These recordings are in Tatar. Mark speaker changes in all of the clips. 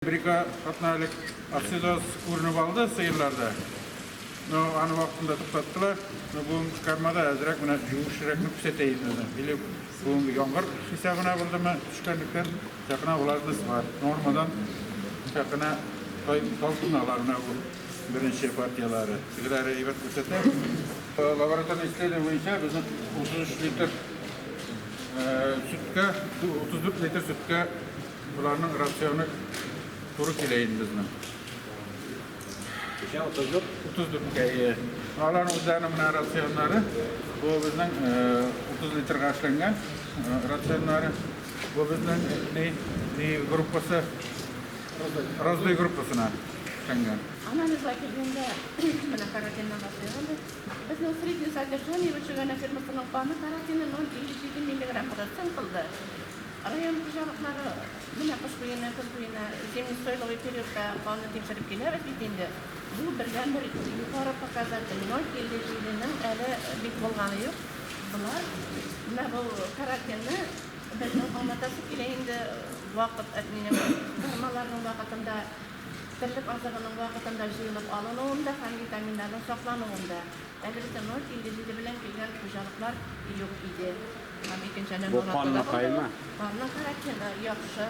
Speaker 1: Бер-ике атна элек ацидоз күренеп алды сыерларда. Но аны вакытында туктаттылар. Но бүгенге кармада әзрәк менә юешрәкне күрсәтә инде. Или бүгенге яңгыр хисабына булдымы, төшкәнлектән чакына влажность бар. Нормадан чакына талпыналар менә бу беренче партияләре. Тегеләре әйбәт күрсәтә. Лабораторный исследование буенча безнең 33 литр сөткә, 34 литр сөткә Боларның рационы туры килә инде безнең.
Speaker 2: Ничә? 34?
Speaker 1: 34 кә, ие. Аларның үзләренең менә рационнары. Бу безнең 30 литрга эшләнгән рационнары. Бу безнең ни, ни группасы? Раздой группасына эшләнгән.
Speaker 3: Анализга килгәндә, менә каротиннан башлыйк әле. Безнең средний содержание Вычегана фирмасының каны каротины 0,57 миллиграмм процент булды. Район хуҗалыклары менә кыш буена, көз буена зимний-стойловый периодта канны тикшереп киләбез бит инде. Бу бердәнбер югары показатель, 0,57 нең әле бик булганы юк. Болар менә бу каротинны безнең аңлатасы килә инде, вакыт минем нормаларның вакытында, терлек азыгының вакытында җыелып алынуында һәм витаминнарның саклануында. Әле бездә 0,57 белән килгән хуҗалыклар юк иде. Һәм икенчедән,
Speaker 2: Бу канны кайма.
Speaker 3: Канны каротины яхшы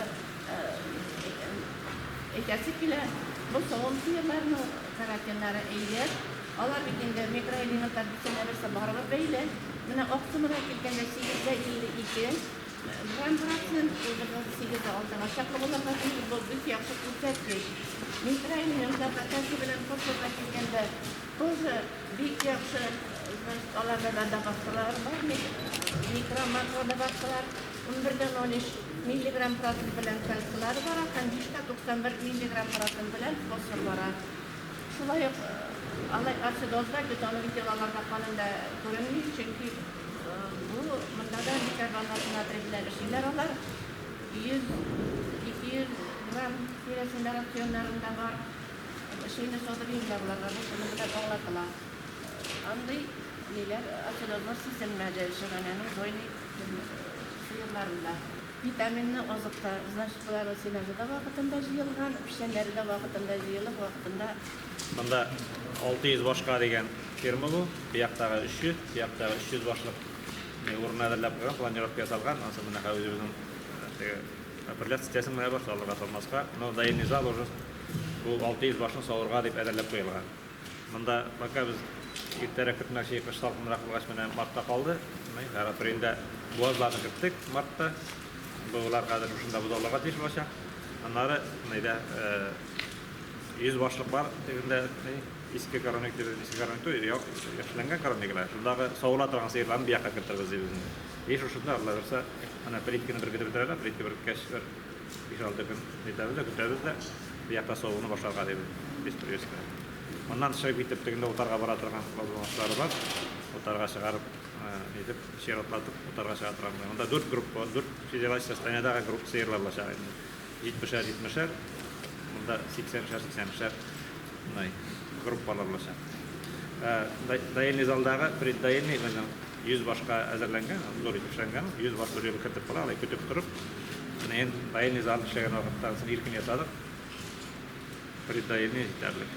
Speaker 3: әйтәсе килә. Бу савым сыерларының каротиннары әйбәт. Алар бит инде микроэлементлар берсенә берсе барыбер бәйле. Менә аксымына килгәндә 8,52 грамм процент, ул безнең 8,6-га чаклы булырга тиеш. Бу бик яхшы күрсәткеч. Микроэлементлар кальций белән фосфорга килгәндә Тоже бик яхшы, значит, аларда да добавкалар бар, микро, макро добавкалар. 11,03 миллиграмм процент белән кальцийлары бара һәм 5,91 миллиграмм процент белән фосфор бара. Шулай ук алай ацидозда, кетоновый телаларда канында күренми, чөнки бу монда да бикарбонат натрий белән эшлиләр алар. 100, 200 грамм тирәсендә рационнарында бар. Чәйне сатып йөриләр боларга, бу шуның белән аңлатыла. Андый ниләр, ацидозлар сизелмәде Чөгәнәнең дойный сыерларында. Витаминны азыкта, значит, боларның сенажы да вакытында җыелган, печәннәре дә вакытында җыелып, вакытында.
Speaker 2: Монда 600 башка дигән ферма бу. Бу яктагы 300, бу яктагы 300 башлык урын әзерләп куйган, планировка ясалган. Анысы менә хәзер үзебезнең теге определять итәсең менә бар, салырга, салмаска. Но доильный зал уже бу 600 башны салырга дип әзерләп куелган. Монда пока без иртәрәк кертмәкче, кыш салкынрак булгач, менә мартта калды. Менә апрельдә буазларны керттек, мартта. Болар хәзер шушында бозауларга тиеш булачак. Аннары нидә 100 башлык бар тегендә, иске коровник дип, иске коровник түгел, яшьләнгән коровниклар. Шундагы савыла торган сыерларны бу якка кертербез дибез инде. И шушында, Алла бирсә, менә плитканы беркетеп бетерәләр, плитка беркеткәч, бер 5-6 көн нитәбез дә, көтәбез дә, бу якта савуны башларга дибез, без привеска. Моннан чыгып китеп, тегендә утарга бара торган возможностьлары бар. Утарга чыгарып, нитеп, чиратлатып утарга чыга торган. Монда дүрт группа, дүрт физиологик состояниедагы группа сыерлар булачак инде. Җитмешәр, җитмешәр, монда сиксәнешәр, сиксәнешәр мындай группалар булачак. Доильный залдагы преддоильный безнең 100 башка әзерләнгән, зур итеп эшләнгән, 100 баш бер юлы кертеп була, алай көтеп торып. Менә инде доильный зал эшләгән вакытта анысын иркен ясадык. Преддоильный җитәрлек.